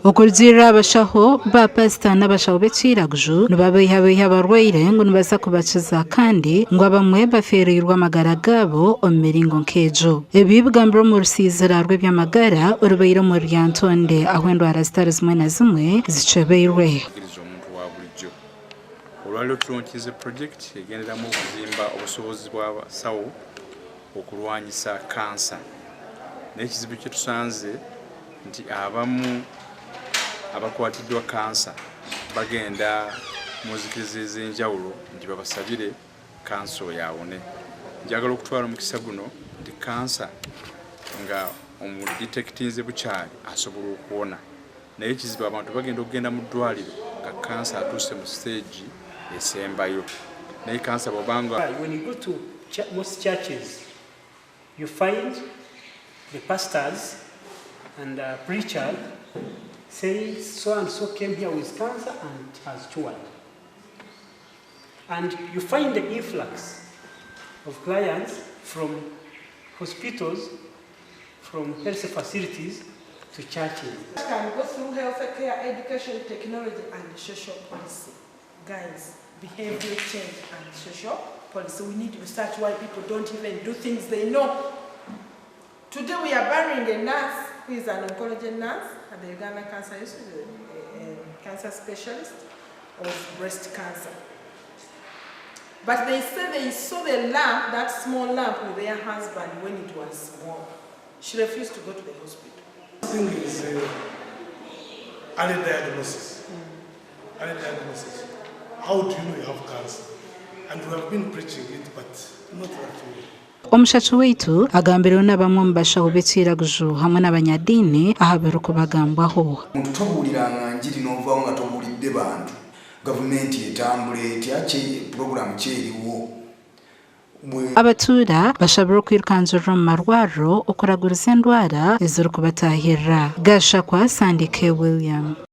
Okurugiirira aha bashaho, ba paasita n'abashaho b'ekiiraguju nibabeihabeiha abarwaire ngu nibaza kubakiza kandi ngu abamwe bafeereirwe amagara gaabo omu miringo nk'egyo. Ebi bigambirwe omu rusiisira rw'eby'amagara orubaire omuri Lyantonde ahu endwara zitari zimwe na zimwe zikyebeirwe. Kugiriza omuntu wa bulijjo. Olwaleero tulonkinze purojekiti egenderamu okuzimba obusobozi bw'abasawo okulwanyisa kansa. Naye ekizibu kyetusanze nti abamu abakwatiddwa kansa bagenda mu nzikiriza ez'enjawulo nti babasabire kansa oyo awone. Njagala okutwala omukisa guno nti kansa nga omuditektinze bukyali asobola okuwona. Naye ekizibu abantu bagenda okugenda mu ddwaliro nga kansa atuuse mu siteegi esembayo. Naye kansa bw'oba nga. When you go to most churches you find the pastors and the preachers saying so and so came here with cancer and has cured. And you find the influx of clients from hospitals, from health facilities to churches. Can go through health care, education, technology, and social policy. Guys, behavior change and social policy. We need research why people don't even do things they know. Today we are burying a nurse who is an oncology nurse at the Uganda Cancer Institute, a cancer specialist of breast cancer. But they say they saw the lamp, that small lamp with their husband when it was small. She refused to go to the hospital. Thing is early diagnosis. Early diagnosis. How do you know you have cancer? And we have been preaching it, but not that way. Omushaki waitu agambireho na bamwe omu bashaho b'ekiiraguju hamwe n'abanyadiini aha birikubagambwaho. Omuntu tobuuliranga njiri n'ovaawo nga tobuulidde bantu. Gavumenti etambula etya? Pulogulaamu ki eriwo? Abatuura bashabirwe okwirukangirira omu marwariro okuraguriza endwara ezirikubatahirira. Gashakwa Sandike William.